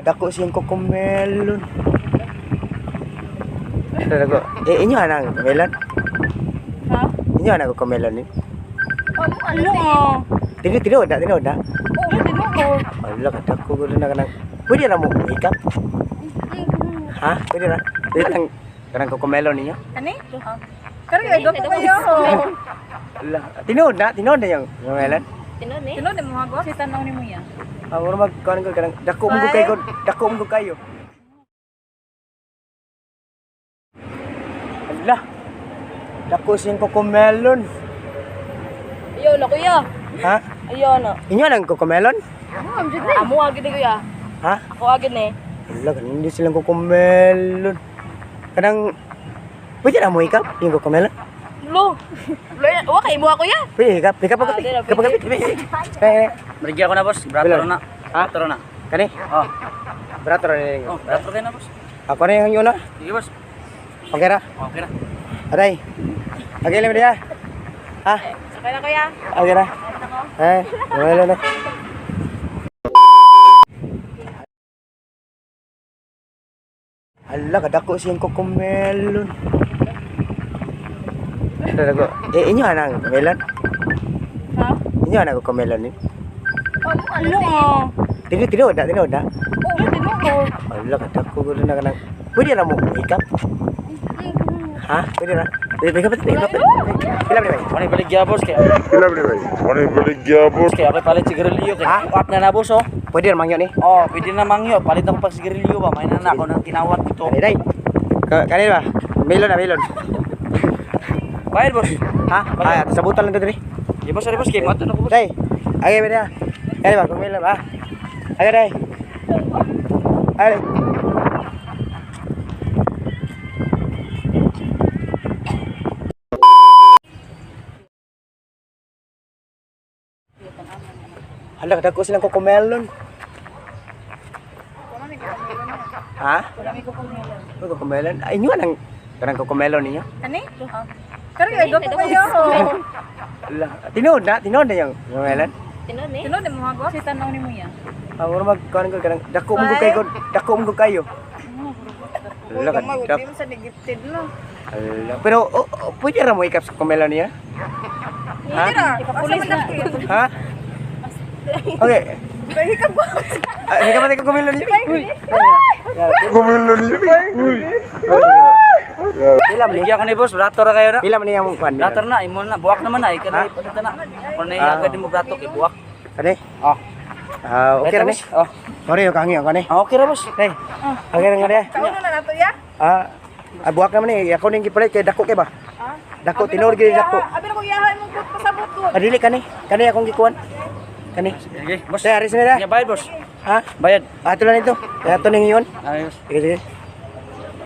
Dako siyang kukumelon. Dako. Eh, inyo anang melon? Ha? Inyo anang kukumelon ni? Ano ah? Tino tino na, tino na. Oo, tinuod. Ala ka dako gud na kanang. Pwede ra mo ikap? Ha? Pwede ra. Pwede lang kanang kukumelon ninyo? Kani? Karon ay dako kayo. Ala, tinuod na yung melon. Tinuod eh. Tinuod mo hagwa. Si tanaw nimo ya. Ah, mura mag kuan ko kanang dako mo kayo, dako mo kayo. Ala. Dako siyang kukumelon. Ayaw na kuya. Ha? Ayaw na. Inyo nang kukumelon? Amo agad ni kuya. Ha? Ako agad ni. Ala, ganun din silang kukumelon. Kanang pwede na mo ikap yung kukumelon? Lo. Lo, wa kay mo kuya. Pwede ikap, ikap Ah, ako. di na, Ikap ako. Eh, Marigya ko na, boss. Brato Bilan? na. Ha? Brato na. Kani? Oh. Brato ra ni. Oh, brato kayo na, boss. Ako na yung yun na. Sige, boss. Okay ra. Okay na. Aray. Okay lang dia. Ha? Sakay na kuya. Okay ra. Eh, wala na. Ala, kadako siyang kukumelon. Dako. Eh, inyo anang melon? Ha? Inyo anang kukumelon ni? Ano ah? Tino tino na, tinuod na. Oo, tinuod. Ala, kadako gud na kanang. Pwede ra mo ikap? Ha? Pwede ra. Pwede ikap, pwede ikap. Pila ba? Ano baligya, boss? Kaya, Pila ba ni? Ano baligya, boss? kaya ako palit sigarilyo. Ha? Kaya, up na na, boss, oh. Pwede ra mangyo ni. Oh, pwede na mangyo. Palit ako pag sigarilyo ba? May na na ako ng kinawat dito. Kani day. Kani ba? Melon na melon. Bayad, boss. Ha? Ay, sabutan lang to diri. Di boss, sorry, boss. Kaya, mato na ko, boss. Day. Ay, ba dia? Kani ba kung melon ba? Ay, day. Ay. Hala, kadako silang kukumelon. Ha? May kukumelon? Ay, inyo anang kanang kukumelon ninyo? Kani? Karon ay dako kayo. Ala, tinuod na yung melon. Tinuod eh. Tinuod mo hagwa. Si tanaw nimo ya. Ah, mura mag kuan ko kanang dako mo kayo, dako mo kayo. Ala, kadako. Di mo sa gifted no. Ala, pero oh, oh, pwede ra mo ikap sa kumelon niya? Ha? Pwede ra. Ipapulis na. Ha? Okay. Hikap ko. Ah, hikap pa tayo kumelon niya. Uy. Kumelon niya. Uy. Pila man ni? Baligya ko ni, boss. Brato ra kayo na. Pila man niya mong kuan? Brato na. Imo na. Buwak naman na. Ikaw Ha? na ipalit na. Kung na Ah. agad mo brato, kay buwak. Kani? Oh. Ah, okay ra ni. Boss. Oh. Sorry, yung kangi kani. Ah, okay ra, boss. Day. Okay ra nga niya. Kauno na nato ya. Ah, ah, buwak naman ni. Ako ning gipalit kay dako kay ba? Dako tinuod gyud dako. Abi na ko iyaha imong kut pasabot ko. Ah, dili kani. Kani akong gikuan. Kani. Sige, boss. Day, aris na Sige, bayad, boss. Ha? Bayad. Ah, ito lang ito. Kaya ito ning yun. Ayos. Sige, sige.